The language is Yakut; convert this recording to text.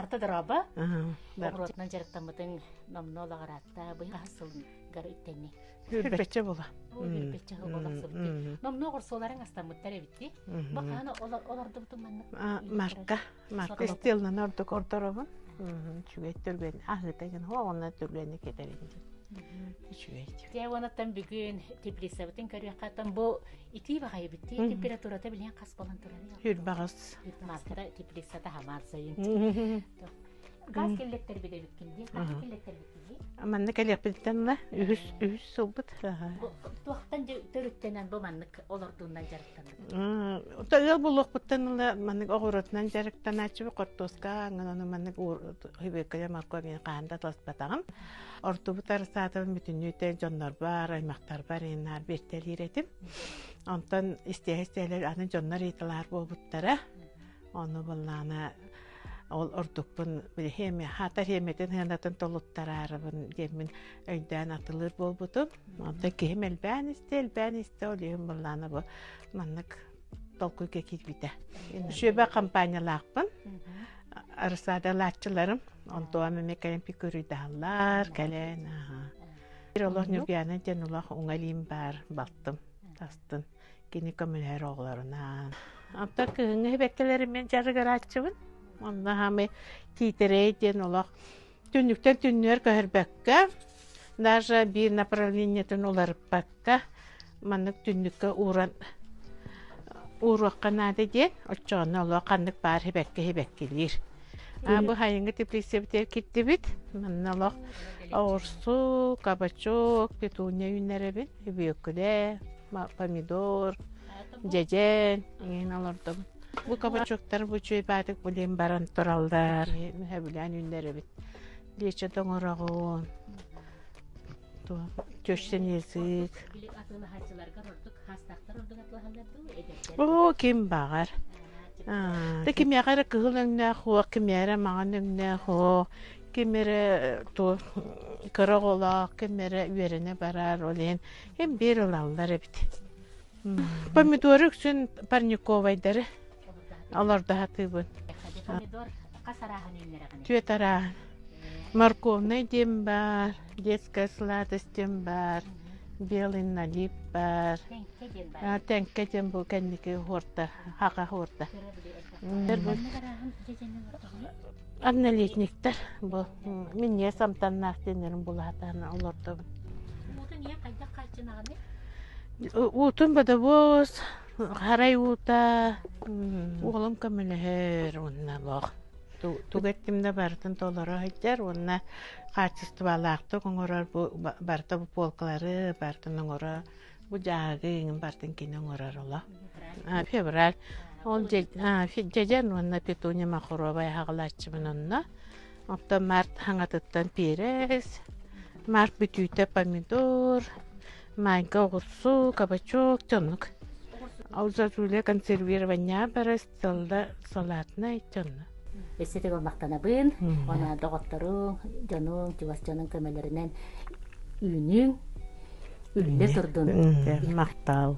Арта дороба. Оҕуруотунан дьарыктаммытыҥ номнуо лаҕараатта быйыл сылгар үктэнни. Хүрбэччэ була. Хүрбэччэ сыл олохсубут. Номнуо оҕурсуоларыҥ астаммыттар эбитти. Бу хаһан олордубутуҥ маннык? Марка. Марка стилынан ордук ордоробун. Үчүгэй түргэн аһыыта гын уонна түргэнник кэтэрин диэн. Үчүгэй. Дьэ уонаттан бүгүн теплицабытын көрүөххэ аттан бу итии баҕайы битти температурата билиэн хас болан турар? Хүрбаҕас. Маскара теплицата хамаан сайын. Газ киллэттэрбит эбиккин дии. Хаһан киллэттэрбиккин дии? Манна кэлиэхпититтэн ыла үһүс үһүс сылбыт. Туохтан төрүттэнэн бу маннык олордуунан дьарыктаннык? Ыал буолуохпуттан ыла маннык оҕуруотунан дьарыктанааччыбыт хортуоска аңын ону маннык хибеккэ моркуоп хаһан да таласпатаҕым. Ордубут арысаатабын бүтүннүүтэ дьоннорбор, аймахтарбар иннаар биэртэлиир этим. Онтон истиэһэ-истиэһэлэр аны дьоннор ыйыталаһар буолбуттара. Ону былаана ол ордукпун хиэмэ хаатар хиэмэтин сыанатын толуттараарыбын диэммин өйдөөн атылыыр буолбутум. Онтон киһим элбээн истэ, элбээн истэ, ол иһин былаана бу маннык толкуйга киирбитэ. Сүөбэ компаниялаахпын. Арысаадалааччыларым. Онтуом эмиэ кэлэн пикуруйдаһаллар, кэлэн. Олох Ньургуйаана диэн олох уҥа илиим баар балтым тастын кини көмөлөһөр оҕолорунаан. Оттон кыһыҥҥы сибэккилэриммин дьарыгырааччыбын. Онно хаамай тиитэрэй диэн олох түннүктэн түннүөр көһөрбөккө, даже биир направлениетын уларыппакка маннык түннүккэ ууран ууруохха наада диэн оччоҕуна олох ханнык баар сибэкки сибэккилиир. Бу хайыҥҥы теплицэбитигэр киирдибит. Манна олох оҕурсу, кабачок, петуния үүннэрэбин, бүөкүлэ, помидор, дьэдьэн иҥин олордобун. Бу кабачоктар бу үчүгэй баатык билин баран тураллар. Сөбүлээн үүннэрэбит. Лечо тоҥороҕун, тещин язык. Оо, ким баҕар. Та кимиэхэ эрэ кыһыл өҥнөөх уох, кимиэхэ эрэ маҥан өҥнөөх уох, ким эрэ туох кыра оҕолоох, ким эрэ үөрэнэ барар, ол иһин им биир ылаллар эбит. Помидоры үксүн парниковайдары олордо сатыыбын. Помидор хас арааһын үүннэрэҕиний? Түөрт арааһын. Морковный диэн баар, детская сладость диэн баар, белый налип баар, тэҥкэ диэн бу кэнники хуорта, хака хуорта. Однолетниктар бу минньиэс амтаннаах диэннэрин булаатаан олордобун. Уутун ийэ хайдах хааччынаҕыный? Уутун бодобуос, харай уута, уолум көмөлөһөр уонна олох тугу эттим да барытын толоро сылдьар уонна хаачыстыбалаахтык оҥорор бу барыта бу полкалары барытын оҥоро бу дьааһыгы иҥин барытын кини оҥорор оло февраль ол дьэдьэн уонна петуния махровая аһаҕалааччыбын онно оттон март хаҥатыттан перец март бүтүүтэ помидор майга оҕурсу кабачок дьоннук ол зазуля консервирование барар Сылла салатнай дьонно. Өссө төгүл махтанабын. Уонна доҕотторуҥ, дьонуҥ, чугас дьонуҥ көмөлөрүнэн үүнүҥ, үллэ турдун. Махтал.